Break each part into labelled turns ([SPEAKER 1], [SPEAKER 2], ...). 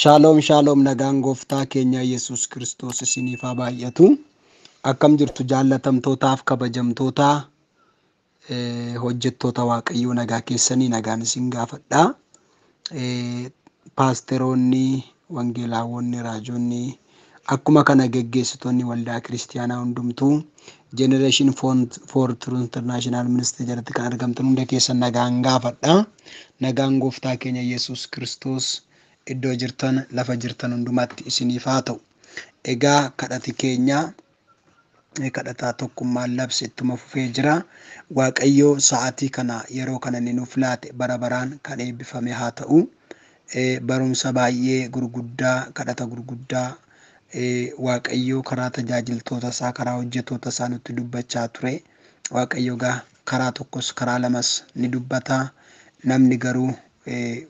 [SPEAKER 1] Shaaloom shaaloom, nagaan gooftaa keenya Yesuus Kiristoos isiniif haa baay'atu. Akkam jirtu jaallatamtootaaf kabajamtoota hojjettoota Waaqayyoo? Nagaa keessanii? Nagaan isin gaafadha. Paasteroonni, wangeelaawwonni, raajonni, akkuma kana geggeessitoonni waldaa kiristiyaanaa hundumtuu Generation for Truth International Ministry jalatti kan argamtan hunda keessan nagaan gaafadha. Nagaan gooftaa keenya Yesuus Kiristoos iddoo jirtan, lafa jirtan hundumaatti isiniif haa ta'u. Egaa kadhati keenya kadhataa tokkummaan labse ittuma fufee jira. Waaqayyo sa'aatii kana, yeroo kana inni nuuf laate bara baraan kan eebbifame haa ta'u. Barumsa baay'ee gurguddaa, kadhata gurguddaa Waaqayyo karaa tajaajiltoota isaa, karaa hojjettoota isaa nutti dubbachaa ture. Waaqayyo gaa karaa tokkos karaa lamas ni dubbata. Namni garuu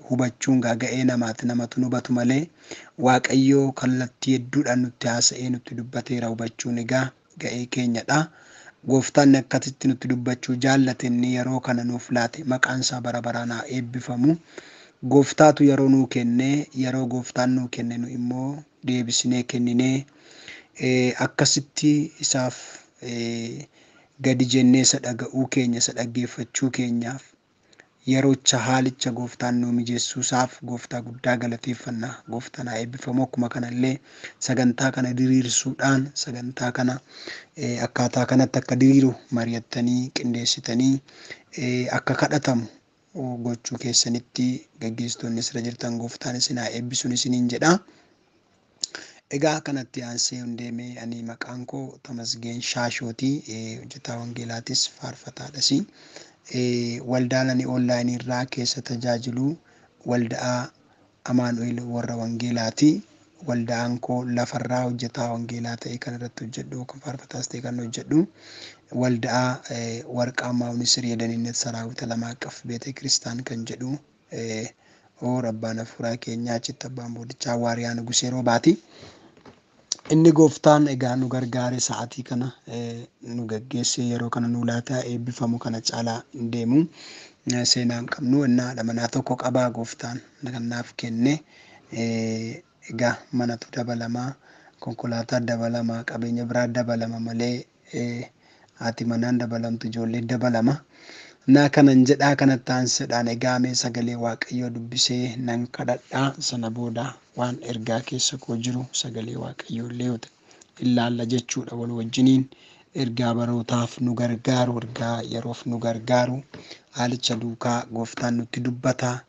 [SPEAKER 1] hubachuun gaa ga'ee namaati, namatu hubatu malee Waaqayyo kallattii hedduudhaan nutti haasa'ee nutti dubbateera, hubachuun egaa ga'ee keenyadha. Gooftaan akkasitti nutti dubbachuu jaallate, inni yeroo kana nuuf laate maqaan isaa bara baraan haa eebbifamu. Gooftaatu yeroo nuu kenne, yeroo gooftaan nuu kenne nu immoo deebisnee kenninee akkasitti isaaf gadi jennee isa dhaga'uu keenya, isa dhaggeeffachuu keenyaaf, yeroocha haalicha gooftaan nuu mijeessuusaaf gooftaa guddaa galateeffanna. Gooftaan haa eebbifamu. Akkuma kanallee sagantaa kana diriirsuudhaan, sagantaa kana akkaataa kanatti akka diriiru mari'attanii qindeessitanii akka kadhatamu gochuu keessanitti gaggeessitoonni asirra jirtan gooftaan isin haa eebbisuun isiniin jedha. Egaa kanatti aansee hundeemee, ani maqaan koo Tamasgeen Shaashooti. Hojjetaa wangeelaatis faarfataadhas. Waldaan ani onlaayinii irraa keessa tajaajilu waldaa Amaanu'el warra wangeelaati. Waldaan koo lafarraa hojjetaa wangeelaa ta'e kan irratti hojjedhu, kan faarfataas ta'e kan hojjedhu, waldaa Warqaamaa Minisir Yedaninnet Saraawit Alam Aqaf Beete Kiristaan kan jedhu oor abbaan afuuraa keenyaa achitti abbaan boodichaa Waariyaa Nugusee Roobaati. Inni gooftaan egaa nu gargaare, sa'aatii kana nu gaggeessee yeroo kana nu laata eebbifamu. Kana caalaa hin deemu. Seenaa hin qabnu, innaa haadha manaa tokko qabaa gooftaan kan naaf kenne. Egaa manatu dabalamaa, konkolaataa dabalamaa, qabeenya biraa dabalama malee haati manaan dabalamtu, ijoollee dabalama. Naa kanan jedhaa, kanatti aansuudhaan egaa mee sagalee Waaqayyoo dubbisee nan kadhadhaa. Sana booda waan ergaa keessa koo jiru sagalee Waaqayyoo illee ilaalla jechuudha wal wajjiniin. Ergaa barootaaf nu gargaaru, ergaa yeroof nu gargaaru, haalicha duukaa gooftaan nutti dubbata.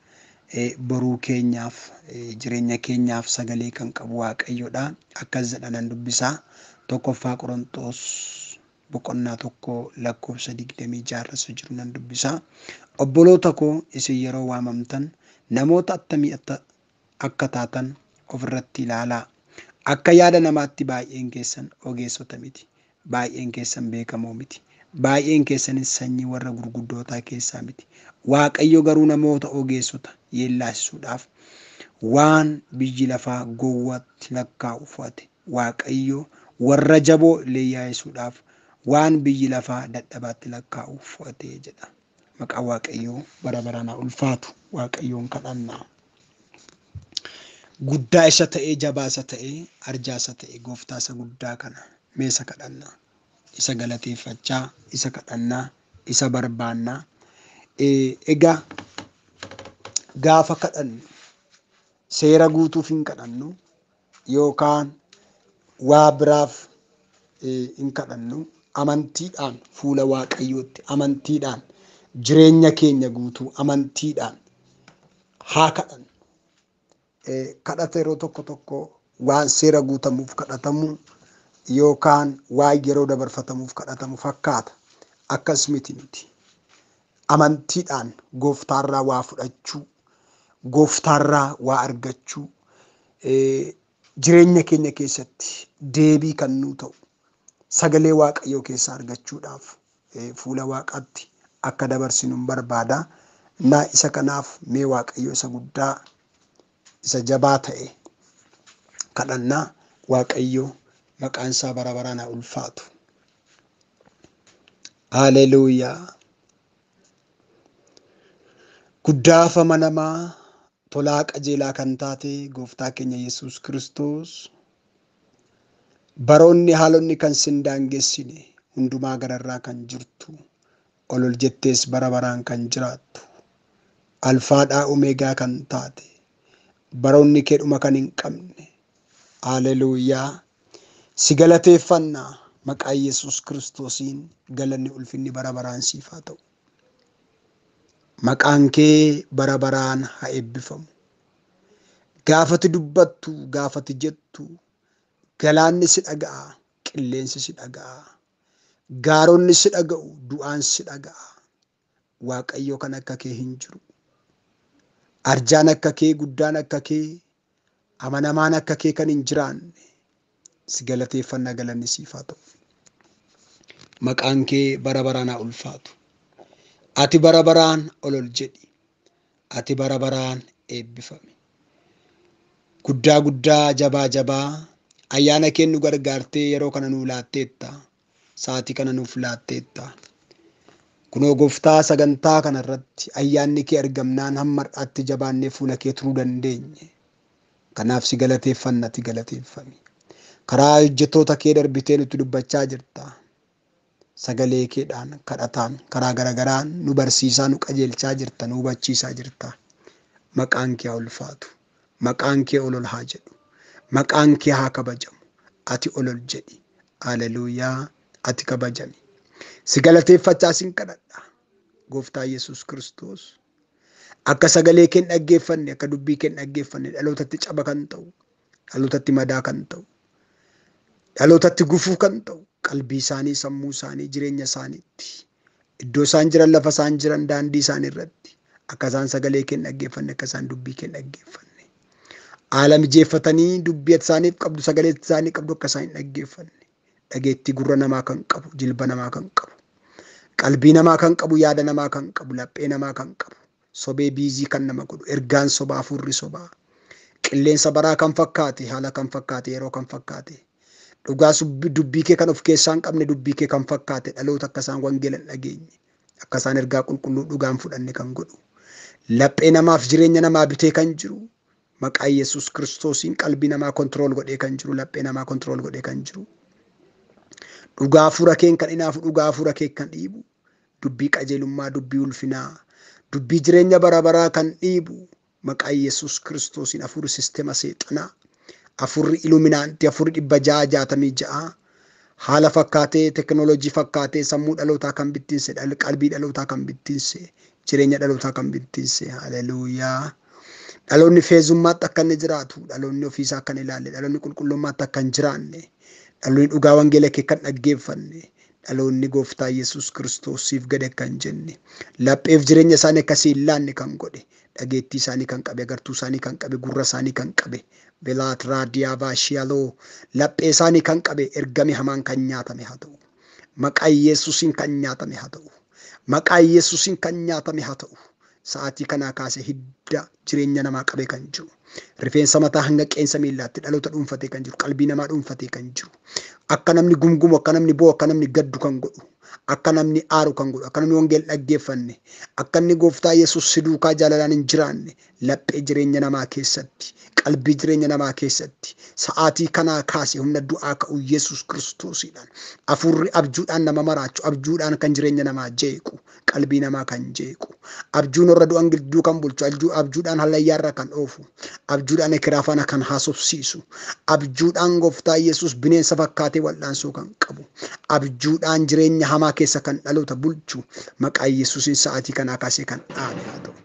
[SPEAKER 1] Boruu keenyaaf, jireenya keenyaaf sagalee kan qabu Waaqayyoodha. Akkas jedha, nan dubbisaa. 1ffaa Qorontoos boqonnaa 1 lakkoofsa 26 jiru nan dubbisaa. Obboloota koo, isin yeroo waamamtan namoota attamii akka taatan ofirratti ilaalaa. Akka yaada namaatti baay'een keessan ogeessota miti. Baay'een keessan beekamoo miti. Baay'een keessanis sanyii warra gurguddootaa keessaa miti. Waaqayyo garuu namoota ogeessota yeellaasisuudhaaf waan biyyi lafaa gowwaatti lakkaa'u fo'ate. Waaqayyo warra jaboo leeyyaa'isuudhaaf waan biyyi lafaa dadhabaatti lakkaa'u fo'ate jedha. Maqaan Waaqayyoo bara baraan haa ulfaatu. Waaqayyoon kadhannaa. Guddaa isa ta'ee, jabaa isa ta'ee, arjaa isa ta'e, gooftaa isa guddaa kana mee isa kadhannaa. Isa galateeffachaa, isa kadhannaa, isa barbaannaa. Egaa gaafa kadhannu seera guutuuf hin kadhannu yookaan waa biraaf hin kadhannu. Amantiidhaan fuula Waaqayyootti, amantiidhaan jireenya keenya guutuu amantiidhaan haa kadhannu. Kadhata yeroo tokko tokko waan seera guutamuuf kadhatamu yookaan waan yeroo dabarfatamuuf kadhatamu fakkaata. Akkas miti nuti. Amantiidhaan gooftaarraa waa fudhachuu, gooftaarraa waa argachuu, jireenya keenya keessatti deebii kan nuu ta'u sagalee Waaqayyoo keessaa argachuudhaaf fuula Waaqaatti akka dabarsinu hin barbaada. Naa isa kanaaf mee Waaqayyo isa guddaa, isa jabaa ta'e kadhannaa. Waaqayyo maqaan isaa bara baraan haa ulfaatu. Haleluuyaa. Guddaaf amanamaa, Tolaa qajeelaa kan taate gooftaa keenya Yesuus Kiristoos, baroonni haalonni kan sin daangessine, hundumaa gararraa kan jirtu, ol ol jettees bara baraan kan jiraattu, alfaadhaa omeegaa kan taate, baroonni kee dhuma kan hin qabne, haleluuyaa, si galateeffannaa. Maqaa Yesuus Kiristoosiin galanni ulfinni bara baraan siif haa ta'u. Maqaan kee bara baraan haa eebbifamu. Gaafati dubbattu, gaafati jettu, galaanni si dhaga'a, qilleensi si dhaga'a, gaaronni si dhaga'u, du'aan si dhaga'a. Waaqayyo kan akka kee hin jiru. Arjaan akka kee, guddaan akka kee, amanamaan akka kee kan hin jiraanne, si galateeffannaa, galanni siif haa ta'u. Maqaan kee bara baraan haa ulfaatu. Ati bara baraan ol ol jedhi. Ati bara baraan eebbifami. Guddaa guddaa, jabaa jabaa, ayyaana kee nu gargaartee yeroo kana nuu laatteetta. Sa'aatii kana nuuf laatteetta. Kunoo gooftaa, sagantaa kana irratti ayyaanni kee argamnaan hamma har'aatti jabaannee fuula kee turuu dandeenye. Kanaaf si galateeffanna, ati galateeffami. Karaa hojjettoota kee darbitee nutti dubbachaa jirta. Sagalee keedhaan, kadhataan, karaa garagaraan nu barsiisaa, nu qajeelchaa jirta, nu hubachiisaa jirta. Maqaan kee haa ulfaatu. Maqaan kee ol ol haa jedhu. Maqaan kee haa kabajamu. Ati ol ol jedhi. Haleluuyaa, ati kabajami. Si galateeffachaa sin kadhadha. Gooftaa Yesuus Kiristoos. Akka sagalee kee hin dhaggeeffanne, akka dubbii kee hin dhaggeeffanne, dhalootatti caba kan ta'u, dhalootatti madaa kan ta'u, dhalootatti gufuu kan ta'u, qalbii isaanii, sammuu isaanii, jireenya isaaniitti, iddoo isaan jiran, lafa isaan jiran, daandii isaanii irratti, akka isaan sagalee kee hin dhaggeeffanne, akka isaan dubbii kee hin dhaggeeffanne, haala mijeeffatanii dubbii isaaniif qabdu, sagalee isaanii qabdu akka isaan hin dhaggeeffanne, dhageettii gurra namaa kan qabu, jilba namaa kan qabu, qalbii namaa kan qabu, yaada namaa kan qabu, laphee namaa kan qabu, sobee biizii kan nama godhu, ergaan sobaa, hafuurri sobaa, qilleensa baraa kan fakkaate, haala kan fakkaate, yeroo kan fakkaate, dhugaa dubbii kee kan of keessaa hin qabne, dubbii kee kan fakkaate, dhaloota akka isaan wangeela hin dhageenye, akka isaan ergaa qulqulluu dhugaan fudhanne kan godhu, laphee namaaf jireenya namaa bitee kan jiru, maqaa Yesuus Kiristoosiin qalbii namaa kontirool godhee kan jiru, laphee namaa kontirool godhee kan jiru, dhugaa hafuura keen kan inaafu, dhugaa hafuura kee kan dhiibu, dubbii qajeelummaa, dubbii ulfinaa, dubbii jireenya bara baraa kan dhiibu, maqaa Yesuus Kiristoosiin hafuurri sisteema seexanaa, hafuurri iluminaantii, hafuurri 666 haala fakkaatee, teknooloojii fakkaatee, sammuu dhalootaa kan bittinse, qalbii dhalootaa kan bittinse, jireenya dhalootaa kan bittinse, haleluuyaa. Dhaloonni feezummaatti akka inni jiraatu, dhaloonni ofiisaa akka hin ilaalle, dhaloonni qulqullummaatti akka hin jiraanne, dhaloonni dhugaa wangeela kee kan dhaggeeffanne, dhaloonni gooftaa Yesuus Kiristoos siif gad akka hin jenne, lapheef jireenya isaanii akkasii hin laanne kan godhe, dhageettii isaanii kan qabe, agartuu isaanii kan qabe, gurra isaanii kan qabe, belaat raadiyaa baashiyaloo, laphee isaanii kan qabe, ergame hamaan kan nyaatame haa ta'u. Maqaa Yesuusiin kan nyaatame haa ta'u. Maqaa Yesuusiin kan nyaatame haa ta'u. Sa'aatii kanaa kaasee hidda jireenya namaa qabee kan jiru, rifeensa mataa hanga qeensa miillaatti dhaloota dhuunfatee kan jiru, qalbii namaa dhuunfatee kan jiru, akka namni gumgumu, akka namni bo'u, akka namni gaddu kan godhu, akka namni aaru kan godhu, akka namni wangeela dhaggeeffanne, akka inni gooftaa Yesuus si duukaa jaalalaan hin jiraanne, laphee jireenya namaa keessatti, qalbii jireenya namaa keessatti, sa'aatii kanaa kaase humna du'aa ka'u Yesuus Kiristoosiidhaan, hafuurri abjuudhaan nama maraachu, abjuudhaan kan jireenya namaa jeequ, qalbii namaa kan jeequ, abjuun warra du'an gidduu kan bulchu, abjuudhaan hallayyaarra kan oofu, abjuudhaan ekeraa faana kan haasofsiisu, abjuudhaan gooftaa Yesuus bineensa fakkaatee wal'aansoo kan qabu, abjuudhaan jireenya hamaa keessa kan dhaloota bulchu, maqaa Yesuusiin sa'aatii kanaa kaasee kan dhaabe haa ta'u.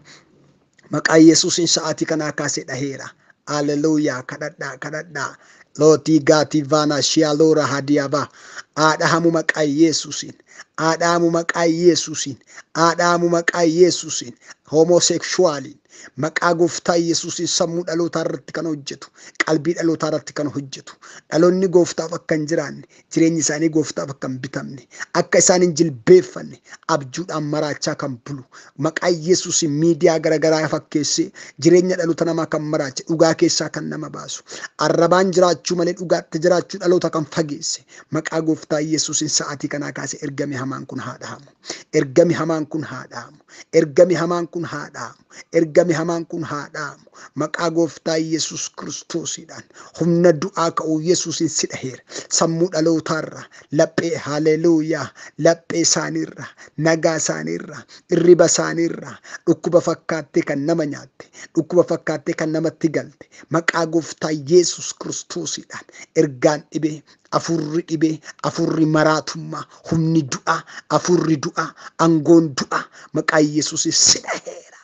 [SPEAKER 1] Maqaa Yesuusiin sa'aatii kanaa kaasee dhaheera. Haleluuyaa, kadhadhaa, kadhadhaa. Lootii gaatii vaanaa shiyaaloora hadiyaabaa. Haadhahamu maqaa Yesuusiin. Haadhahamu maqaa Yesuusiin. Haadhahamu maqaa Yesuusiin. Homosekshuwaaliin. Maqaa gooftaa Yesuusiin sammuu dhalootaa irratti kan hojjetu, qalbii dhalootaa irratti kan hojjetu, dhaloonni gooftaaf akka hin jiraanne, jireenyi isaanii gooftaaf akka hin bitamne, akka isaan hin jilbeeffanne, abjuudhaan maraachaa kan bulu, maqaa Yesuusiin miidiyaa garaagaraa fakkeessee jireenya dhaloota namaa kan maraache, dhugaa keessaa kan nama baasu, arrabaan jiraachuu malee dhugaatti jiraachuu dhaloota kan fageesse, maqaa gooftaa Yesuusiin sa'aatii kanaa kaasee ergame Ergami hamaan kun haa dhahamu. Ergami hamaan kun haa dhahamu. Ergami hamaan kun haa dhahamu. Ergami hamaan kun haa dhahamu. Maqaa gooftaa Yesuus Kiristoosiidhaan humna du'aa ka'uu Yesuusin si dhaheera. Sammuu dhalootaarra, laphee haleluuyaa, laphee isaaniirra, nagaa isaaniirra, irriba isaaniirra, dhukkuba fakkaattee kan nama nyaatte, dhukkuba fakkaattee kan namatti galte, maqaa gooftaa Yesuus Kiristoosiidhaan ergaan dhibee, afurri dhibee, afurri maraatummaa, humni du'aa, afurri du'aa, aangoon du'aa maqaa Yesuusin si dhaheera.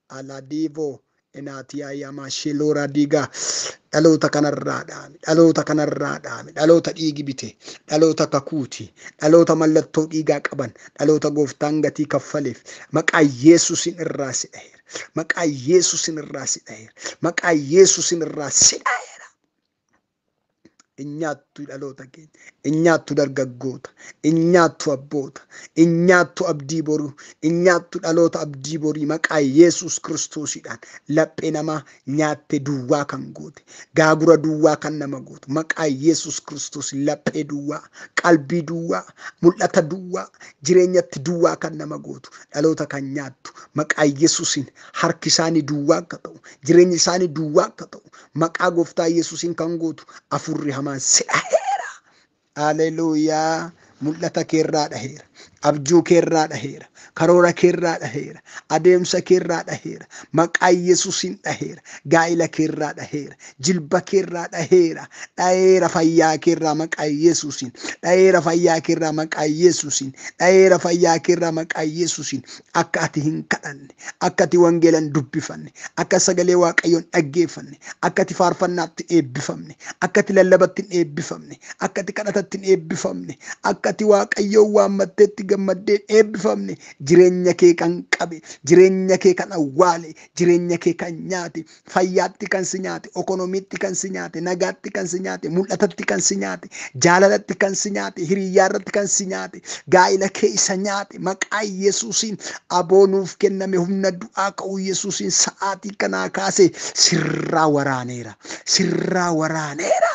[SPEAKER 1] Alaadiivoo Enaatiyaa Yamaa Sheelooraa Diigaa dhaloota kanarraa dhaame, dhaloota kanarraa dhaame, dhaloota dhiigi bite, dhaloota kakuuti, dhaloota mallattoo dhiigaa qaban, dhaloota gooftaan gatii kaffaleef maqaa Yesuusin irraa si dhaheera. Maqaa Yesuusin irraa si dhaheera. Maqaa Yesuusin irraa si dhaheera. Nyaattu dhaloota keenya, nyaattu dargaggoota, nyaattu abboota, nyaattu abdii boruu, nyaattu dhaloota abdii borii maqaa Yesuus Kiristoosiidhaan laphee namaa nyaatte duwwaa kan goote, gaagura duwwaa kan nama gootu, maqaa Yesuus Kiristoos laphee duwwaa, qalbii duwwaa, mul'ata duwwaa, jireenyatti duwwaa kan nama gootu, dhaloota kan nyaattu maqaa Yesuusiin harki isaanii duwwaa akka ta'u, jireenyi isaanii duwwaa akka ta'u, maqaa gooftaa Yesuusiin kan gootu afurri hamaan si dhaheera. Haleluuyaa. Mul'ata keerraa dhaheera. Abjuu keerraa dhaheera. Karoora keerraa dhaheera. Adeemsa keerraa dhaheera. Maqaa Yesuusiin dhaheera. Gaa'ila keerraa dhaheera. Jilba keerraa dhaheera. Dhaheera fayyaa keerraa maqaa Yesuusiin. Dhaheera fayyaa keerraa maqaa Yesuusiin. Dhaheera fayyaa keerraa maqaa Yesuusiin. Akka ati hin kadhanne, akka ati wangeela hin dubbifanne, akka sagalee Waaqayyoon dhaggeeffanne, akka ati faarfannaatti eebbifamne, akka ati lallabatti hin eebbifamne, akka ati kadhatatti hin eebbifamne, akka ati Waaqayyoon waammatteetti gammaddee hin eebbifamne, jireenya kee kan qabe, jireenya kee kan awwaale, jireenya kee kan nyaate, fayyaatti kan si nyaate, okonomiitti kan si nyaate, nagaatti kan si nyaate, mul'atatti kan si nyaate, jaalalatti kan si nyaate, hiriyyaarratti kan si nyaate, gaa'ila kee isa nyaate, maqaa Yesuusiin aboo nuuf kenname humna du'aa ka'uu Yesuusiin sa'aatii kanaa kaase sirraa waraaneera, sirraa waraaneera.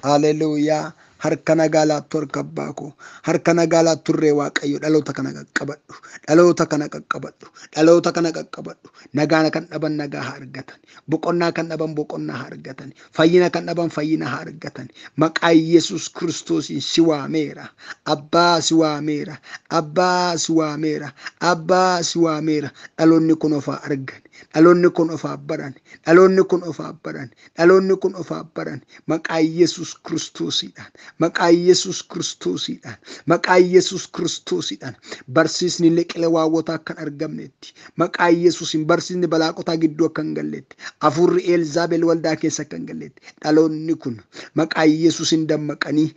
[SPEAKER 1] Haleluuyaa. Harka nagaa laattu harka abbaa koo, harka nagaa laattu irree Waaqayyo dhaloota kana qaqqabadhu, dhaloota kana qaqqabadhu, dhaloota kana qaqqabadhu. Nagaa kan dhaban nagaa haa argatan, boqonnaa kan dhaban boqonnaa haa argatan, fayyina kan dhaban fayyina haa argatan. Maqaa Yesuus Kiristoosiin si waameera, abbaa si waameera, abbaa si waameera, abbaa si waameera. Dhaloonni kun of haa argan, dhaloonni kun of haa baran, dhaloonni kun of haa baran, dhaloonni kun of haa baran. Maqaa Yesuus Kiristoosiidhaan, maqaa Yesuus Kiristoosiidhaan, maqaa Yesuus Kiristoosiidhaan barsiisni liqila waawwotaa akka hin argamnetti, maqaa Yesuusiin barsiisni balaaqotaa gidduu akka hin galletti, afurri Eelzaabel waldaa keessa akka hin galletti, dhaloonni kun maqaa Yesuusiin dammaqanii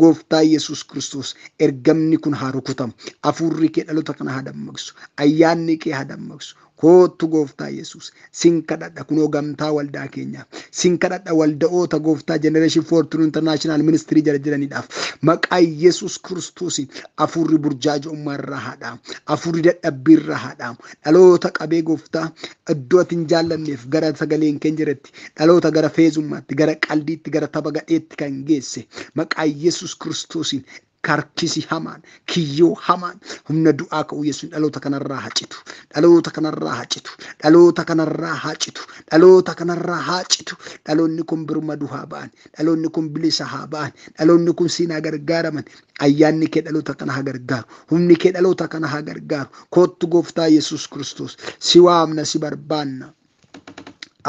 [SPEAKER 1] gooftaa Yesuus Kiristoos ergamni kun haa rukutamu. Afurri kee dhaloota kana haa dammaqsu, ayyaanni kee haa dammaqsu. Koottu gooftaa Yesuus sin kadhadha kunoo gamtaa waldaa keenyaa, sin kadhadha walda'oota gooftaa Generation Fortune International Ministry jala jiraniidhaaf maqaa Yesuus Kiristoosiin afurri burjaaja'ummaa irraa haa dhaamu, afurri dadhabbii irraa haa dhaamu. Dhaloota qabee gooftaa iddoo ati hin jaallanneef gara sagaleen keenya jiretti, dhaloota gara feezummaatti, gara qaldiitti, gara tapha gadheetti kan geesse maqaa Yesuus Kiristoosiin karkisi hamaan, kiyyoo hamaan humna du'aa ka'uu Yesuus dhaloota kanarraa haa citu, dhaloota kanarraa haa citu, dhaloota kanarraa haa citu, dhaloota kanarraa haa citu. Dhaloonni kun birmaduu haa ba'an, dhaloonni kun bilisa haa ba'an, dhaloonni kun siinaa gargaaraman. Ayyaanni kee dhaloota kana haa gargaaru, humni kee dhaloota kana haa gargaaru. Koottu gooftaa Yesuus Kiristoos si waamna, si barbaanna.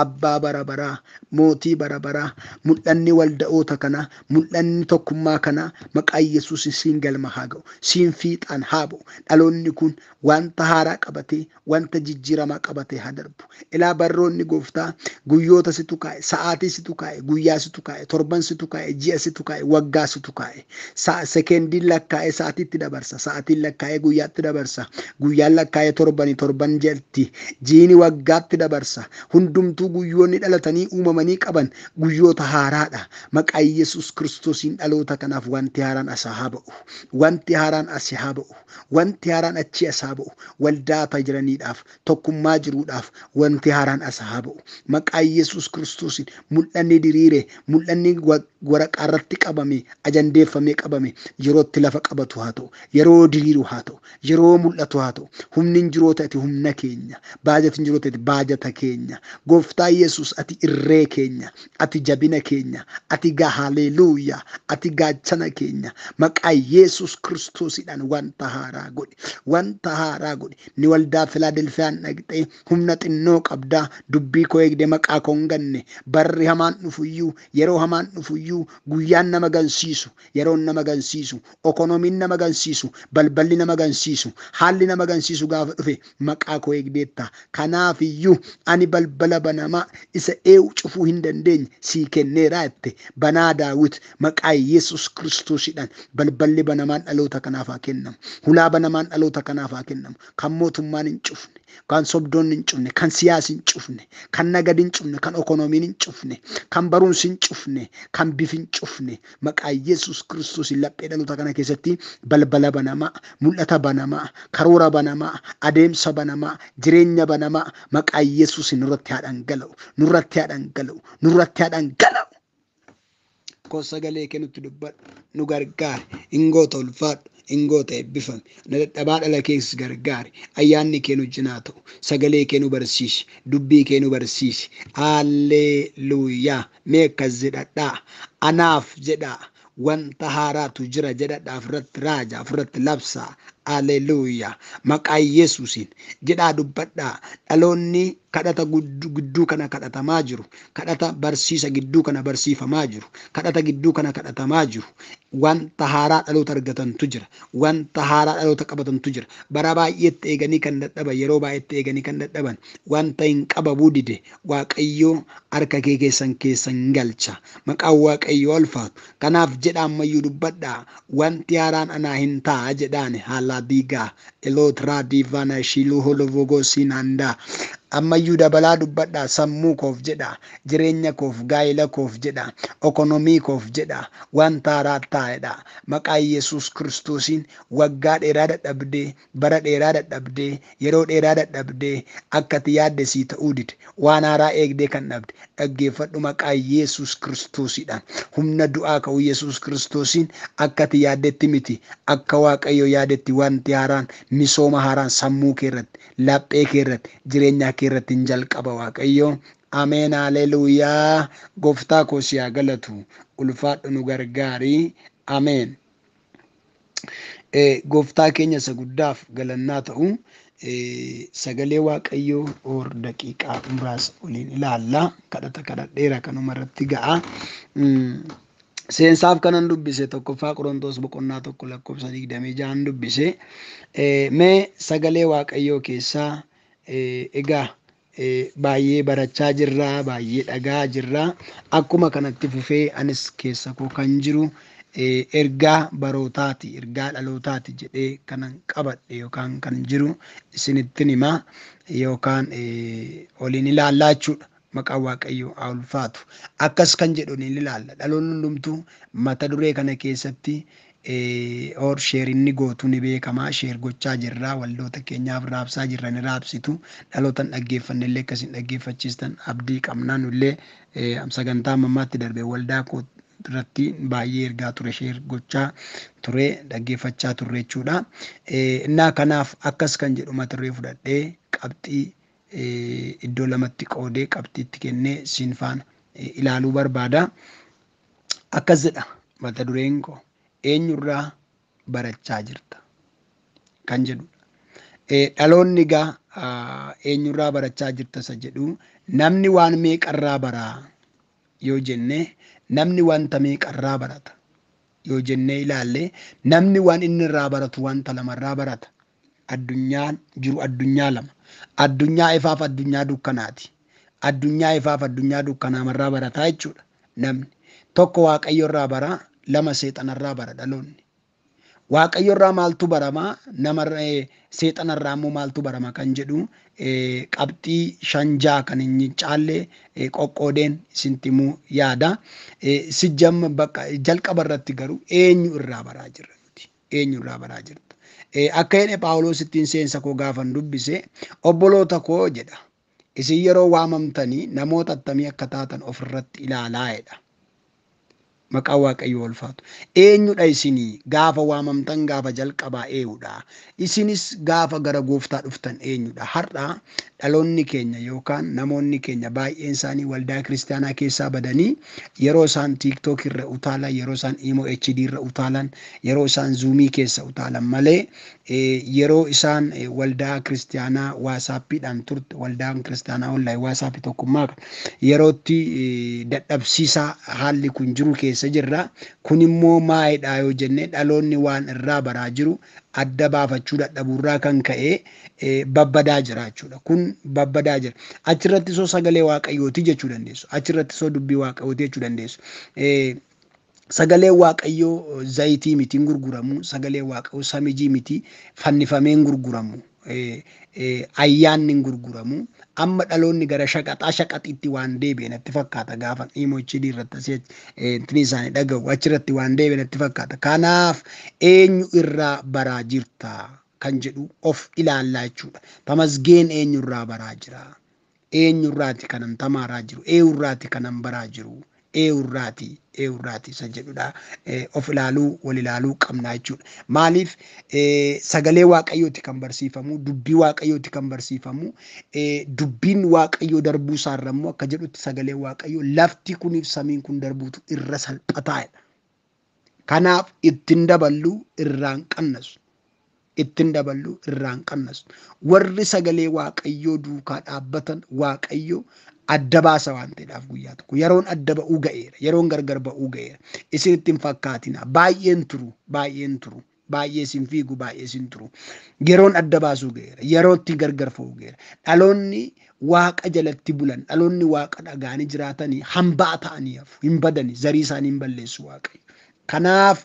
[SPEAKER 1] Abbaa bara baraa, mootii bara baraa, mul'anni walda'oota kanaa, mul'anni tokkummaa kanaa maqaa Yesuus siin galma haa ga'u, siin fiixaan haa ba'u. Dhaloonni kun wanta haaraa qabatee, wanta jijjiiramaa qabatee haa darbu. Ilaa barroonni gooftaa guyyoota situ kaa'e, sa'aatii situ kaa'e, guyyaa situ kaa'e, torban situ kaa'e, ji'a situ kaa'e, waggaa situ kaa'e. Sekendiin lakkaa'ee sa'aatiitti dabarsa, sa'aatiin lakkaa'ee guyyaatti dabarsa, guyyaan lakkaa'ee torbani torban jetti, jiini waggaatti dabarsa. Hundumtuu hundumtuu guyyoonni dhalatanii uumamanii qaban guyyoota haaraadha. Maqaa Yesuus Kiristoosiin dhaloota kanaaf wanti haaraan as haa ba'u. Wanti haaraan as haa ba'u. Wanti haaraan achi as haa ba'u. Waldaa jiraniidhaaf, tokkummaa jiruudhaaf wanti haaraan as haa ba'u. Maqaa Yesuus Kiristoosiin mul'anni diriire, mul'anni waraqaa irratti qabame, ajandeeffamee qabame yerootti lafa qabatu haa ta'u, yeroo diriiru haa ta'u, yeroo mul'atu haa ta'u. Humni hin jiroota ati humna keenya, baajata hin jiroota ati baajata keenya. Gooftaa Yesuus ati irree keenya, ati jabina keenya, ati haleluuyaa, ati gaachana keenya. Maqaa Yesuus Kiristoosiidhaan wanta haaraa godhi, wanta haaraa godhi. Ni waldaa Filaadelfiyaan dhaqxee humna xinnoo qabdaa, dubbii koo eegdee maqaa koo hin ganne. Barri hamaan dhufuyyuu, yeroo hamaan dhufuyyuu, guyyaan nama gansiisu, yeroon nama gansiisu, okonomiin nama gansiisu, balballi nama gansiisu, haalli nama gansiisu gaafa dhufe maqaa koo eegdeetta. Kanaafiyyuu ani balbala banamaa isa eewu cufuu hin dandeenye sii kenneeraa jette. Banaa Daawit, maqaa Yesuus Kiristoosiidhaan balballi banamaan dhaloota kanaaf haa kennamu. Hulaa banamaan dhaloota kanaaf haa kennamu. Kan mootummaan hin cufne, kan sobdoonni hin cufne, kan siyaasni hin cufne, kan nagadi hin cufne, kan okonomiin hin cufne, kan barumsi hin cufne, kan bifi hin cufne. Maqaa Yesuus Kiristoosiin laphee dhaloota kana keessatti balbala banamaa, mul'ata banamaa, karoora banamaa, adeemsa banamaa, jireenya banamaa maqaa Yesuusiin nurratti haa dhangala'u, nurratti haa dhangala'u, nurratti haa dhangala'u. Koo sagalee kee nutti dubbadhu, nu gargaari, hin goota ulfaadhu, hin goota eebbifame. Na dadhabaa dhala kees gargaari, ayyaanni kee nu wajjin haa ta'u, sagalee kee nu barsiisi, dubbii kee nu barsiisi. Haalleluuyaa. Mee akkas jedhadhaa, anaaf jedhaa, wanta haaraatu jira jedhadhaa, ofirratti raajaa, ofirratti labsaa. Haalleluuyaa. Maqaa Yesuusiin jedhaa dubbadhaa. Dhaloonni kadhata gidduu kana kadhatamaa jiru, kadhata barsiisa gidduu kana barsiifamaa jiru, kadhata gidduu kana kadhatamaa jiru, wanta haaraa dhaloota argatantu jira, wanta haaraa dhaloota qabatantu jira. Bara baay'eetti eeganii kan dadhaban, yeroo baay'eetti eeganii kan dadhaban, wanta hin qabamuu dide Waaqayyoo harka kee keessan keessan galcha. Maqaan Waaqayyoo ulfaatu. Kanaaf jedha ammayyuu dubbadhaa, wanti haaraan anaa hin ta'a jedhaan. Haala diigaa elootiraa diivaana shiluu holovogosiin handaa. Ammayyuu dabalaa dubbadhaa, sammuu koof jedha, jireenya koof, gaa'ela koof jedha, okonomii koof jedha, wanta haaraa taa'edha. Maqaa Yesuus Kiristoosiin waggaa dheeraa dadhabdee, bara dheeraa dadhabdee, yeroo dheeraa dadhabdee, akka ati yaadde sii ta'uu dide, waan haaraa eegdee kan dhabde, dhaggeeffadhu maqaa Yesuus Kiristoosiidhaan. Humna du'aa ka'uu Yesuus Kiristoosiin akka ati yaaddetti miti, akka Waaqayyo yaadetti wanti haaraan, misooma haaraan sammuu kee irratti, laphee kee irratti, jireenya kee irratti hin jalqaba Waaqayyo. Ameen, haleluuyaa. Gooftaa koo si haa galatu. Ulfaadhu, nu gargaari. Ameen. Gooftaa keenya isa guddaaf galannaa ta'u. Sagalee Waaqayyoo oor daqiiqaa muraasa waliin ilaalla. Kadhata kadhadheera, kanuma irratti ga'a. Seensaaf kanan dubbise 1ffaa Qorontoos boqonnaa 1 lakkoofsa 26 dubbise. Mee sagalee Waaqayyoo keessaa egaa baay'ee barachaa jirra, baay'ee dhagaa jirra. Akkuma kanatti fufee anis keessa koo kan jiru ergaa barootaati, ergaa dhalootaati jedhee kanan qabadhe yookaan kan jiru isinittin hima yookaan waliin ilaallaa jechuudha. Maqaan Waaqayyoo haa ulfaatu. Akkas kan jedhu ni ilaalla. Dhaloonni hundumtuu mata duree kana keessatti or sheerinni gootu ni beekama. Share gochaa jirra. Waldoota keenyaaf raabsaa jirra, ni raabsitu. Dhalootan dhaggeeffanne illee akkasin dhaggeeffachiistan abdii qabna. Nullee sagantaa ammaatti darbe waldaa koo irratti baay'ee ergaa ture, share gochaa ture, dhaggeeffachaa turre jechuudha. Innaa kanaaf akkas kan jedhu mata duree fudhadhee qabxii iddoo lamatti qoodee qabxiitti kennee siin faana ilaaluu barbaada. Akkas jedha mata dureen koo, eenyurraa barachaa jirta kan jedhudha. Dhaloonni egaa eenyurraa barachaa jirta isa jedhu, namni waan meeqarraa baraa yoo jenne, namni wanta meeqarraa barata yoo jennee ilaalle, namni waan inni irraa baratu wanta lamarraa barata. Addunyaan jiru addunyaa lama. Addunyaa ifaaf addunyaa dukkanaati. Addunyaa ifaaf addunyaa dukkanaamarraa barataa jechuudha namni. Tokko Waaqayyo irraa bara, lama seexanarraa bara dhaloonni. Waaqayyo irraa maaltu baramaa, nama seexanarraa immoo maaltu barama kan jedhu Qabxii 5-6 kan hin caalle qoqqoodeen isinitti himuu yaada. Sijjamma bakka jalqaba irratti garuu eenyu irraa baraa jirra nuti? Eenyu irraa baraa jirta? Akka jedhe Phaawulos ittiin seensa koo gaafan dubbise, obboloota koo jedha. Isin yeroo waamamtanii namoota attamii akka taatan ofirratti ilaalaa jedha. Maqaan Waaqayyoo ulfaatu. Eenyudha isinii gaafa waamamtan gaafa jalqabaa eenyudha? Isinis gaafa gara gooftaa dhuftan eenyudha? Har'a dhaloonni keenya yookaan namoonni keenya baay'een isaanii waldaa kiristaanaa keessaa badanii yeroo isaan TikTok irra utaalan, yeroo isaan Imo HD irra utaalan, yeroo isaan Zoomii keessa utaalan malee yeroo isaan waldaa kiristaanaa waasaappiidhaan turte, waldaan kiristaanaa onlaayinii waasaappii tokkummaa yerootti dadhabsiisaa haalli kun jiru keessa jirra. Kun immoo maayidha yoo jenne dhaloonni waan irraa baraa jiru adda baafachuu dadhabuurraa kan ka'e babbadaa jira jechuudha. Kun babbadaa jira. Achirratti soo sagalee Waaqayyooti jechuu dandeessu. Achirratti soo dubbii Waaqayyooti jechuu dandeessu. Sagalee Waaqayyoo zayitii miti hin gurguramu. Sagalee Waaqayyoo samijii miti fannifamee hin gurguramu. Ayyaanni hin gurguramu. Amma dhaloonni gara shaqaxaa shaqaxiitti waan deebi'e natti fakkaata gaafa Imo HD irratti asii intini isaanii dhaga'u achirratti waan deebi'e natti fakkaata. Kanaaf eenyu irraa baraa jirta kan jedhu of ilaallaa jechuudha. Tamasgeen eenyu irraa baraa jira? Eenyu irraati kanan tamaaraa jiru? Eenyu irraati kanan baraa jiru? Eenyurraati eenyurraati isa jedhudha. Of ilaaluu wal ilaaluu qabna jechuudha. Maaliif sagalee Waaqayyooti kan barsiifamu, dubbii Waaqayyooti kan barsiifamu, dubbiin Waaqayyoo darbuu isaarra immoo akka jedhutti sagalee Waaqayyoo lafti kuniif samiin kun darbuutu irra salphataadha. Kanaaf ittiin daballu irraan qannasu. Ittiin daballu irraan qannasu. Warri sagalee Waaqayyoo duukaa dhaabbatan Waaqayyo adda baasa waan ta'eedhaaf guyyaa tokko yeroon adda ba'uu ga'eera, yeroon gargar ba'uu ga'eera. Isin ittiin fakkaatina. Baay'een turu, baay'een turu, baay'ee isin fiigu, baay'ee isin turu. Yeroon adda baasuu ga'eera, yeroo ittiin gargar fa'uu ga'eera. Dhaloonni Waaqa jalatti bulan, dhaloonni Waaqa dhaga'anii jiraatanii hambaa ta'anii hafu, hin badani, zarii isaanii hin balleessu Waaqayyo. Kanaaf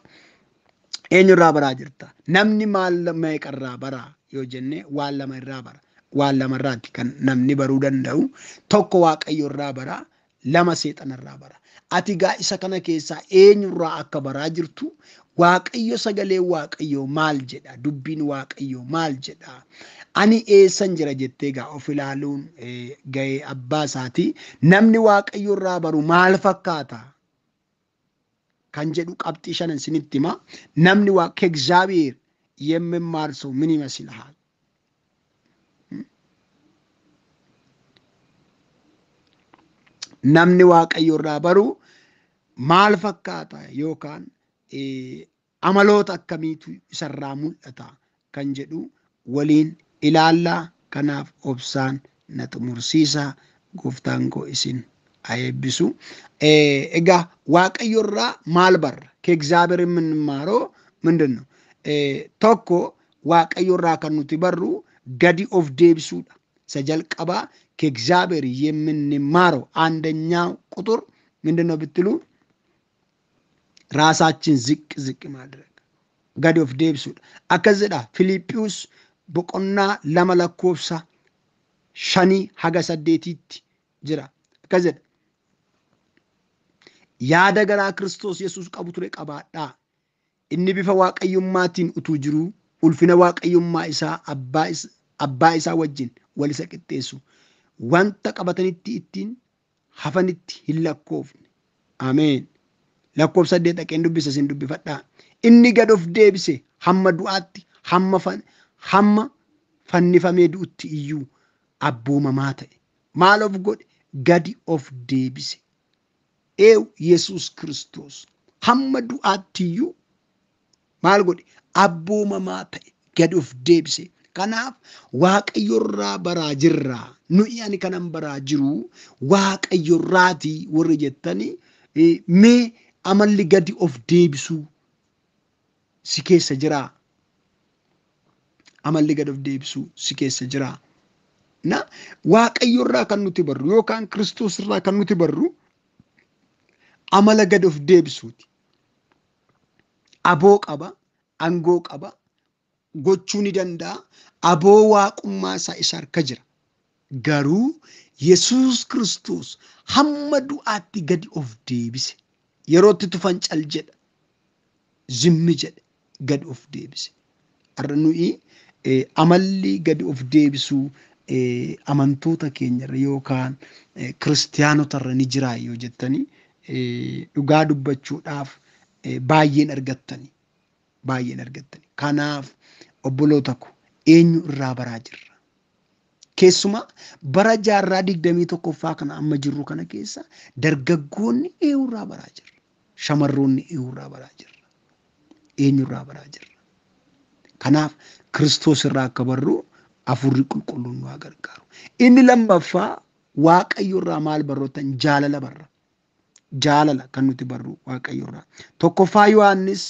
[SPEAKER 1] eenyurraa baraa jirta? Namni maal meeqarraa baraa yoo jenne waan lama irraa bara. Waan lamarraati kan namni baruu danda'u. Tokko Waaqayyo irraa bara, lama seexanarraa bara. Ati gaa isa kana keessaa eenyurraa akka baraa jirtu Waaqayyo sagalee Waaqayyoo maal jedha? Dubbiin Waaqayyoo maal jedha? Ani eessan jira jettee gaa of ilaaluun ga'ee abbaa isaati. Namni Waaqayyo irraa baru maal fakkaata? Kan jedhu qabxii shanan isinitti hima. Namni ከእግዚአብሔር የሚማር ሰው ምን ይመስልሃል? Namni Waaqayyo irraa baru maal fakkaata yookaan amaloota akkamiitu isarraa mul'ata kan jedhu waliin ilaallaa. Kanaaf obsaan na xumursiisa. Gooftaan koo isin haa eebbisu. Egaa Waaqayyo irraa maal barra? ከእግዚአብሔር የምንማረው ምንድን ነው? Tokko Waaqayyo irraa kan nuti barru gadi of deebisuudha. Isa jalqabaa ከእግዚአብሔር የምንማረው አንደኛው ቁጥር ምንድን ነው ብትሉ ራሳችን ዝቅ ዝቅ ማድረግ gadi of deebisuudha. Akkas jedha Filiphiyuus boqonnaa 2 lakkoofsa 5 haga 8tti jira. Akkas jedha. Yaada garaa Kiristoos Yesuus qabu ture qabaadhaa. Inni bifa Waaqayyommaatiin utuu jiruu ulfina Waaqayyummaa isaa abbaa isaa wajjin wal isa qixxeessu wanta qabatanitti ittiin hafanitti hin lakkoofne. Ameen. Lakkoofsa 8 dhaqeen dubbisa isin dubbifadhaa. Inni gad of deebise hamma du'aatti, hamma fannifamee du'utti iyyuu abboomamaa ta'e. Maal of godhe? Gadi of deebise. Eew Yesuus Kiristoos hamma du'aatti iyyuu maal godhe? Abboomamaa ta'e, gadi of deebise. Kanaaf Waaqayyo irraa baraa jirra. Nuyi ani kanan baraa jiru Waaqayyo irraati warri jettanii mee amalli gadi of deebisuu si keessa jiraa? Amalli gadi of deebisuu si keessa jiraa? Na Waaqayyo irraa kan nuti barru yookaan Kiristoos irraa kan nuti barru amala gadi of deebisuuti. Aboo qaba, aangoo qaba, gochuu ni danda'a. Aboo waaqummaa isaa isa harka jira. Garuu Yesuus Kiristoos hamma du'aatti gadi of deebise. Yerootti tufan cal jedha. Zimmi jedhe gadi of deebise. Har'a nuyi amalli gadi of deebisuu amantoota keenyarra yookaan kiristiyaanotarra ni jiraa yoo jettanii dhugaa dubbachuudhaaf baay'een argattani. Baay'een argattani. Kanaaf obboloota ko eenyu irraa baraa jirra? Keessumaa bara jaarraa 21ffaa kana amma jirru kana keessa dargaggoonni eenyurraa baraa jirra? Shamarroonni eenyurraa baraa jirra? Eenyurraa baraa jirra? Kanaaf Kiristoos irraa akka barru Hafuurri Qulqulluun nu haa gargaaru. Inni lammaffaa Waaqayyo irraa maal barroottan? Jaalala barra. Jaalala kan nuti barru Waaqayyo irraa. Tokkoffaa Yohaannis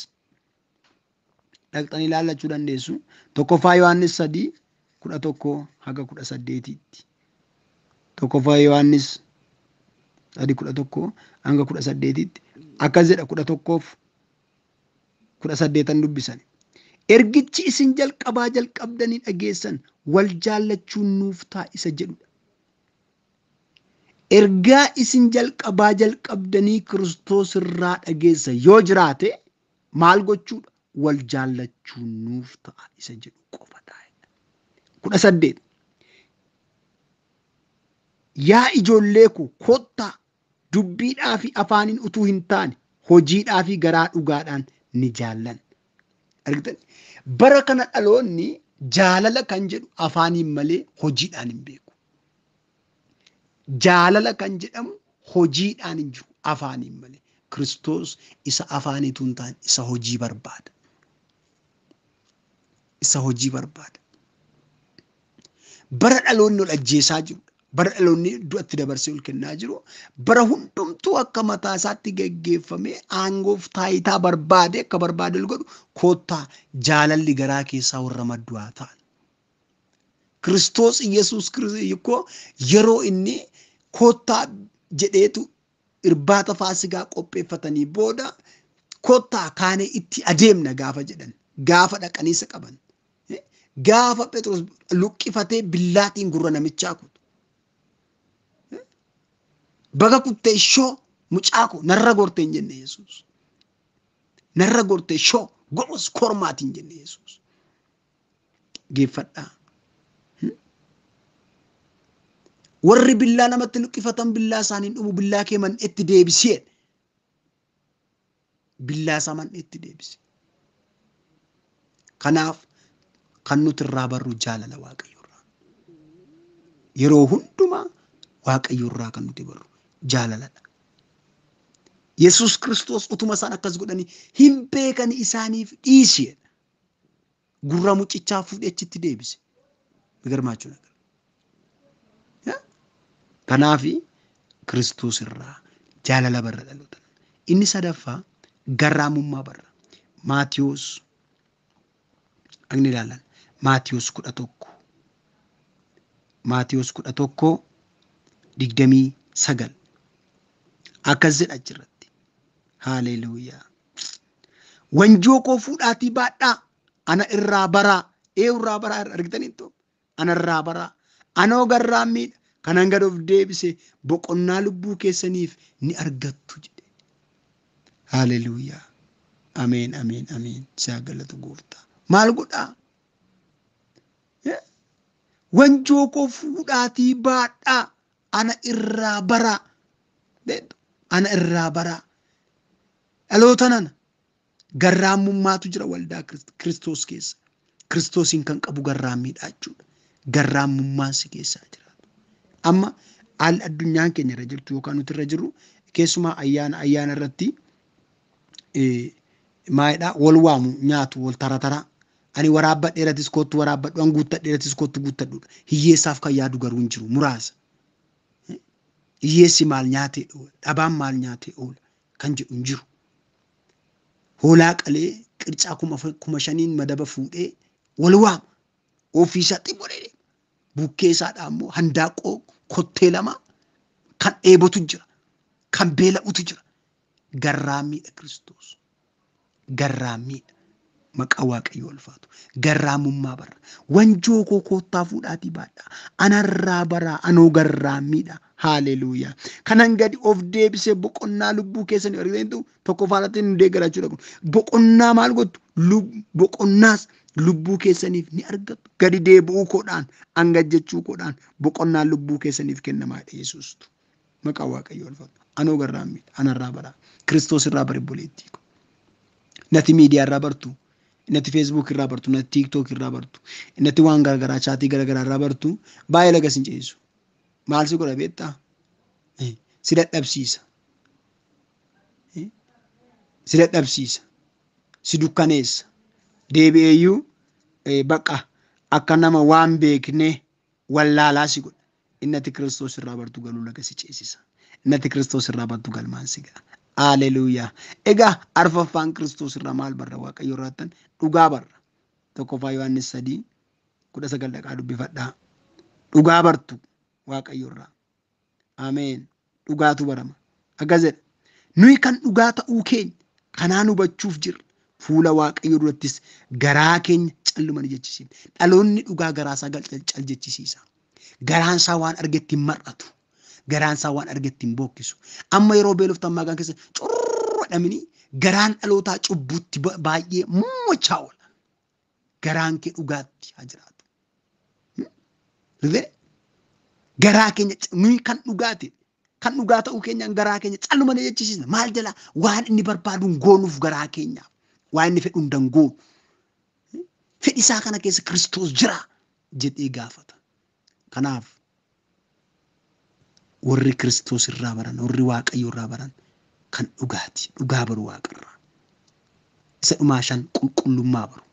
[SPEAKER 1] dhaqxanii ilaallachuu dandeessu. Tokkoffaa Yohaannis 3:11 haga 18tti. Tokkoffaa Yohaannis 3:11 hanga 18tti akkas jedha 11f 18 dubbisan. Ergichi isin jalqabaa jalqabdanii dhageessan wal jaallachuun nuuf ta'a isa jedhudha. Ergaa isin jalqabaa jalqabdanii Kiristoos irraa dhageessan yoo jiraate maal gochuudha? Wal jaallachuun nuuf ta'a isa jedhu qofadha. 18. Yaa ijoollee koo kottaa dubbiidhaa fi afaaniin utuu hin taane hojiidhaa fi garaa dhugaadhaan ni jaallan. Argitan bara kana dhaloonni jaalala kan jedhu afaaniin malee hojiidhaan hin beeku. Jaalala kan jedhamu hojiidhaan hin jiru afaaniin malee. Kiristoos isa afaaniitu hin taane isa hojii barbaada. Isa hojii barbaada. Bara dhaloonni ol ajjeesaa jiru. Bara dhaloonni du'atti dabarsee ol kennaa jiru. Bara hundumtuu akka mataa isaatti geggeeffamee aangoof taayitaa barbaade akka barbaade ol godhu koottaa jaalalli garaa keessaa warra maddu haa ta'an. Kiristoos Iyyasuus Kiristoos yeroo inni koottaa jedheetu irbaata Faasigaa qopheeffatanii booda koottaa kaanee itti adeemna gaafa jedhan gaafa dhaqanii isa qaban. Gaafa Phexros luqqifatee billaatiin gurra namichaa kutu. Baga kuttee shoo mucaa koo narra gortee hin jenne Yesuus. Narra gortee shoo gobos kormaati hin jenne Yesuus. Geeffadhaa. Warri billaa namatti luqqifatan billaa isaaniin dhumu billaa kee man'etti deebisee. Billaa isaa man'etti deebise. Kanaaf kan nuti irraa barru jaalala Waaqayyo irraa. Yeroo hundumaa Waaqayyo irraa kan nuti barru jaalaladha. Yesuus Kiristoos utuma isaan akkas godhanii hin beekani isaaniif dhiisi. Gurra mucichaa fuudhee achitti deebise. Migarmaachuu nagar. Kanaaf Kiristoos irraa jaalala barra dhaloota. Inni sadaffaa garraamummaa barra. Maatiyuus Dhaqni ilaalan. Maatiyuus 11. Maatiyuus 11:29. Akkas jedha achirratti. Haaleluuyaa. Wanjoo koo fuudhaatii baadhaa. Ana irraa baraa. Eeyu irraa baraa argitaniittu? Ana irraa baraa. Anoo garraammiidha. Kanan gad of deebise boqonnaa lubbuu keessaniif ni argattu jedhe. Haaleluuyaa. Ameen ameen ameen. Isaa galatu gooftaa. Maal godhaa? Wanjoo koo fuudhaatii baadhaa. Ana irraa baraa. Ana irraa baraa. Dhaloota nana. Garraammummaatu jira waldaa Kiristoos keessa. Kiristoosiin kan qabu garraammiidha jechuudha. Garraammummaan si keessaa jiraatu. Amma haalli addunyaan keenya irra jirtu yookaan nuti irra jirru keessumaa ayyaana ayyaana irratti maalidhaa wal waamu nyaatu wal tara tara. Ani waraabbadheeratis kottu waraabbadhu, an guuttadheeratis kottu guuttadhudha. Hiyyeessaaf kan yaadu garuu hin jiru muraasa. Hiyyeessi maal nyaatee oola, dhabaan maal nyaatee oola kan jedhu hin jiru. Hoolaa qalee qircaa 5,000n madaba fuudhee wal waama. Ofiisaa xiqqoo dheedhe. Bukkee isaadhaa immoo handaaqoo kottee lama kan dheebotu jira. Kan beela'utu jira. Garraammiidha Kiristoos. Garraammiidha. Maqaa Waaqayyoo ulfaatu. Garraamummaa barra. Wanjoo koo koottaa fuudhaatii baadhaa. Anarraa baraa, anoo garraammiidha. Haaleluuyaa. Kanan gadi of deebisee boqonnaa lubbuu keessanii argitanitu tokkoffaa irratti nu deeggara jechuudha kun. Boqonnaa maal gottu? Boqonnaas lubbuu keessaniif ni argattu. Gadi deebi'uu koodhaan, angajjechuu koodhaan boqonnaan lubbuu keessaniif kennamaadha Yesuustu. Maqaa Waaqayyoo ulfaatu. Anoo garraammiidha. Anarraa baraa. Kiristoos irraa bari obboleettii ko. Nati miidiyaa irraa bartu. Nati Facebook irraa bartu. Nati TikTok irraa bartu. Nati waan garaagaraa chaatii garaagaraa irraa bartu. Baay'ee laga sin ceesisu. Maal si godha beektaa? Si dadhabsiisa. Si dadhabsiisa. Si dukkaneessa. Deebi'eeyyuu baqa akka nama waan beekne wallaalaa si godha. Innati Kiristoos irraa bartu galuu laga si ceesisa. Innati Kiristoos irraa bartu galmaan si ga'a. Haleluuyaa. Egaa arfaffaan Kiristoos irraa maal barra Waaqayyo irraattan dhugaa barra. 1 Yohaannis 3:19 dhaqaa dubbifadhaa. Dhugaa bartu Waaqayyo irraa. Ameen. Dhugaatu barama. Akkas jedha. Nuyi kan dhugaa ta'uu keenya kanaan hubachuuf jirra. Fuula Waaqayyo durattis garaa keenya calluma ni jechisiifna. Dhaloonni dhugaa garaa isaa cal jechisiisa. Garaan isaa waan argetti hin mar'atu. Garaan isaa waan argetti hin bookkisu. Amma yeroo beeloftan maagaan keessa curradhamini garaan dhalootaa cubbutti baay'ee mo'achaa oola. Garaan kee dhugaatti haa jiraatu. Garaa keenya nuyi kan dhugaati. Kan dhugaa ta'uu keenyaan garaa keenya calluma ni jechisiisna. Maal jalaa waan inni barbaadu hin goonuuf garaa keenyaaf. Waan inni fedhu hin goonu. Fedhi isaa kana keessa Kiristoos jira jedhee gaafata. Kanaaf warri Kiristoos irraa baran, warri Waaqayyo irraa baran kan dhugaati. Dhugaa baru Waaqarraa. Isa dhumaa 5 qulqullummaa baru.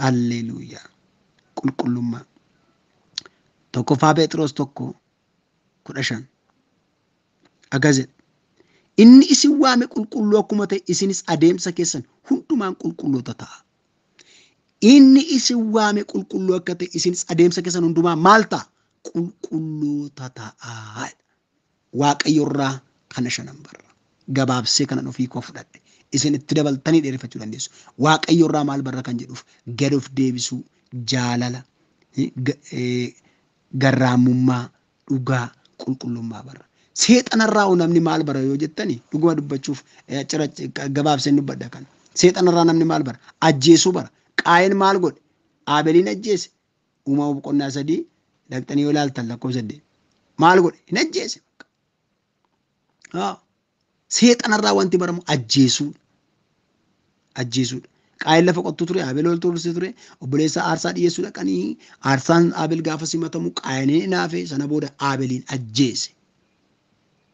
[SPEAKER 1] Alleluuyaa. Qulqullummaa. 1 Phexros 1:15. Akkas jedha. Inni isin waame qulqulluu akkuma ta'e isinis adeemsa keessan hundumaan qulqulloota ta'a. Inni isin waame qulqulluu akka ta'e isinis adeemsa keessan hundumaan maal ta'a? Qulqulloota ta'a. Waaqayyo irraa kana shanan barra. Gabaabsee kanan ofii koo fudhadhe. Isin itti dabaltanii dheereffachuu dandeessu. Waaqayyo irraa maal barra kan jedhuuf gad of deebisuu, jaalala, garraamummaa, dhugaa, qulqullummaa barra. Seexanarraa namni maal bara yoo jettani dhuguma dubbachuuf gabaabseen dubbadha kana. Seexanarraa namni maal bara? Ajjeesuu bara. Qaayeen maal godhe? Aabeliin ajjeese. Uumama boqonnaa 3 dhaqxanii yoo ilaaltan lakkoofsa 8. Maal godhe? Hin ajjeese. Seexanarraa wanti baramu ajjeesuudha. Ajjeesuudha. Qaayeen lafa qottuu ture, Abel ol turse ture, obboleessa aarsaa dhiyeessuu dhaqanii aarsaan Abel gaafa simatamu Qaayeen hinaafe sana booda Abeliin ajjeese.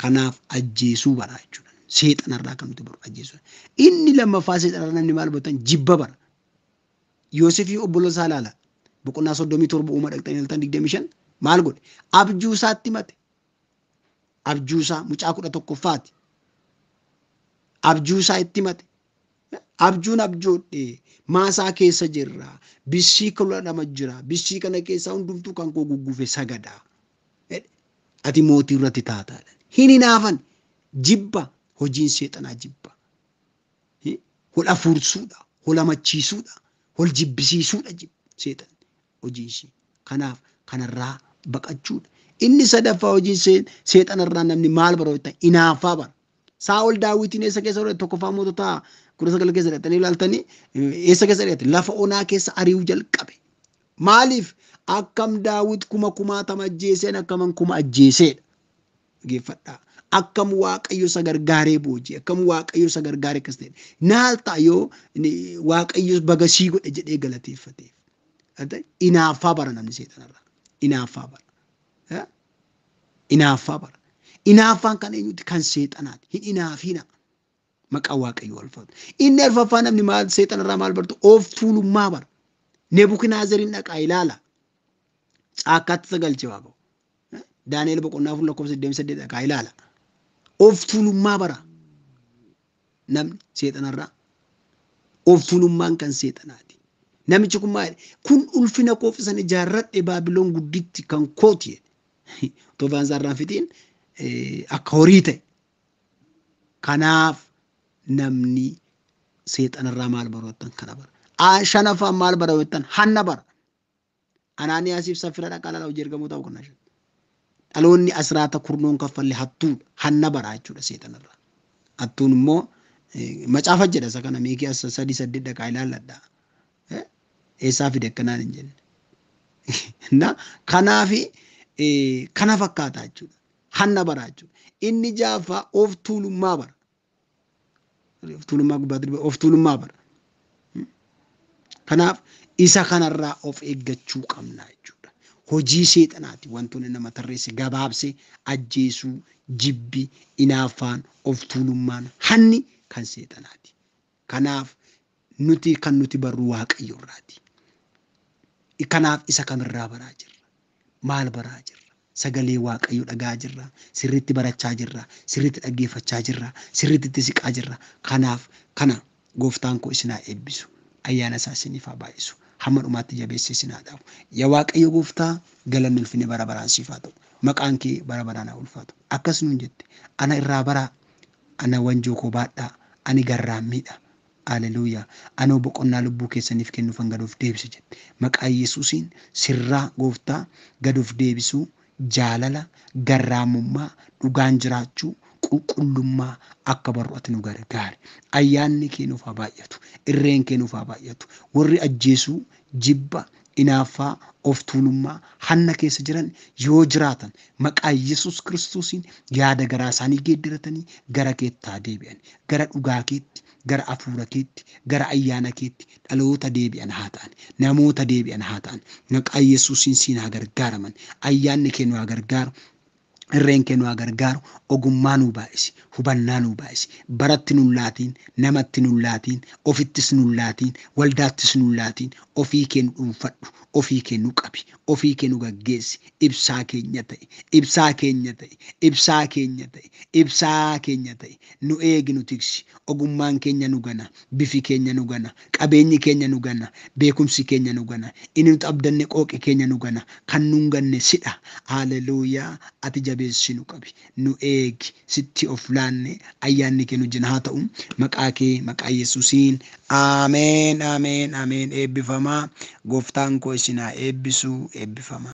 [SPEAKER 1] Kanaaf ajjeesuu bara jechuudha. Seexanarraa kan nuti baru ajjeesuudha. Inni lammaffaa seexanarraa namni maal baratan jibba bara. Yoosefii obboloota isaa ilaala. Boqonnaa 37 uuma dhaqxanii ilaaltan 25 maal godhe? Abjuu isaatti himate. Abjuu isaa mucaa 11ffaati. Abjuu isaa itti himate. Abjuun abjoodhe maasaa keessa jirra. Bissii 12 jira. Bissii kana keessaa hundumtuu kan koo guggufe sagada. Ati mootii irratti taataadha. Hin hinaafan. Jibba hojiin seexanaa jibba. Hol afuursuudha. Hol amachiisuudha. Hol jibbisiisuudha seexan hojiin ishee. Kanaaf kanarraa baqachuudha. Inni sadaffaa hojiin seexanarraa namni maal bara hojjetan hinaaffaa bara. Saa'ol Daawitiin eessa keessa ture? 1ffaa moototaa 19 keessa dhaqxanii ilaaltanii eessa keessa dhaqxe? Lafa onaa keessa ari'uu jalqabe. Maaliif? Akkam Daawit 60,000 ajjeeseen akkaman 1000 ajjeeseedha. Dhaggeeffadhaa. Akkam Waaqayyo isa gargaaree booji'e. Akkam Waaqayyo isa gargaaree akkas ta'e. Naal ta'a yoo Waaqayyo bagasii godhe jedhee galateeffateef. Hinaaffaa bara namni seexanarraa. Hinaaffaa bara. Hinaaffaa bara. Hinaaffaan kan eenyuti? Kan seexanaati. Hin hinaafiina. Maqaa Waaqayyoo ulfaatu. Inni arfaffaa namni maal seexanarraa maal bartu? Of tuulummaa bara. Nebukinaazariin dhaqaa ilaala. Caakkaatti isa galche Waaqa. Daani'el boqonnaa 4 lakkoofsa 28 dhaqaa ilaala. Of tuulummaa bara. Namni seexanarraa. Of tuulummaan kan seexanaati. Namichi kun maal? Kun ulfina koof isan ijaarradhe Baabiloon gudditti kan kooti jedhe. Toofaan isaarraan fixiin akka horii ta'e. Kanaaf namni Seexanarraa maal baru jettan kana bara. Shanaffaan maal bara jettan hanna bara. Anaaniyaasiif Safira dhaqaa lala hojii ergamoota boqonnaa 5. Dhaloonni asraata kurnoon kaffalle hattuudha. Hanna bara jechuudha seexanarraa. Hattuun immoo macaafa jedha isa kana Miikiyaas 3:8 dhaqaa ilaalladha. Eessaa fide akkanaan hin jenne. Na kanaafi kana fakkaata jechuudha. Hanna bara jechuudha. Inni jaaffaa of tuulummaa bara. Of tuulummaa gubbaatti of tuulummaa bara. Kanaaf isa kanarraa of eeggachuu qabna jechuudha. Hojii seexanaati wantoonni nama tarreesse gabaabsee ajjeesuu, jibbi, inaaffaan, of tuulummaan, hanni kan seexanaati. Kanaaf nuti kan nuti barru Waaqayyo irraati. Kanaaf isa kamirraa baraa jirra? Maal baraa jirra? Sagalee Waaqayyo dhagaa jirra. Sirriitti barachaa jirra. Sirriitti dhaggeeffachaa jirra. Sirriitti itti siqaa jirra. Kanaaf kana gooftaan koo isin haa eebbisu. Ayyaana isaa isiniif haa baay'isu. Hamma dhumaatti jabeessee isin haa dhaabu. Yaa Waaqayyo gooftaa galanni ulfinni bara baraan siif haa ta'u. Maqaan kee bara baraan haa ulfaatu. Akkas nuun jette. Ana irraa baraa. Ana wanjoo koo baadhaa. Ani garraammiidha. Aleluuyaa. Anoo boqonnaa lubbuu keessaniif kennuufan gad of deebise jette. Maqaa Yesuusiin sirraa gooftaa gad of deebisuu, jaalala, garraamummaa, dhugaan jiraachuu, qulqullummaa akka barru ati nu gargaari. Ayyaanni kee nuuf haa baay'atu. Irreen kee nuuf haa baay'atu. Warri ajjeesuu, jibba, inaaffaa, of tuulummaa, hanna keessa jiran yoo jiraatan maqaa Yesuus Kiristoosiin yaada garaa isaanii geeddaratanii gara keetti haa deebi'an. Gara dhugaa keetti, gara hafuura keetti, gara ayyaana keetti dhaloota deebi'an haa ta'an. Namoota deebi'an haa ta'an. Maqaa Yesuusiin siin haa gargaaraman. Ayyaanni kee nu haa gargaaru. Irreen kee nu haa gargaaru. Ogummaa nuu baay'isi. Hubannaa nuu baay'isi. Baratti nun laatiin, namatti nun laatiin, ofittis nun laatiin, waldaattis nun laatiin. Ofii kee nu dhuunfadhu. Ofii kee nu qabi. Ofii kee nu gaggeessi. Ibsaa keenya ta'e. Ibsaa keenya ta'e. Ibsaa keenya ta'e. Ibsaa keenya ta'e. Nu eegi nu tiksi. Ogummaan keenya nu gana. Bifi keenya nu gana. Qabeenyi keenya nu gana. Beekumsi keenya nu gana. Inni nuti abdanne qooqi keenya nu gana. Kan nun ganne sidha. Haleluuyaa. Ati jabeessi nu qabi. Nu eegi. Sitti of laanne ayyaanni kee nu wajjin haa ta'u. Maqaa kee maqaa Yesuusiin. Ameen. Ameen. Ameen. Eebbifamaa. Gooftaan koo isin haa eebbisu. Eebbifamaa.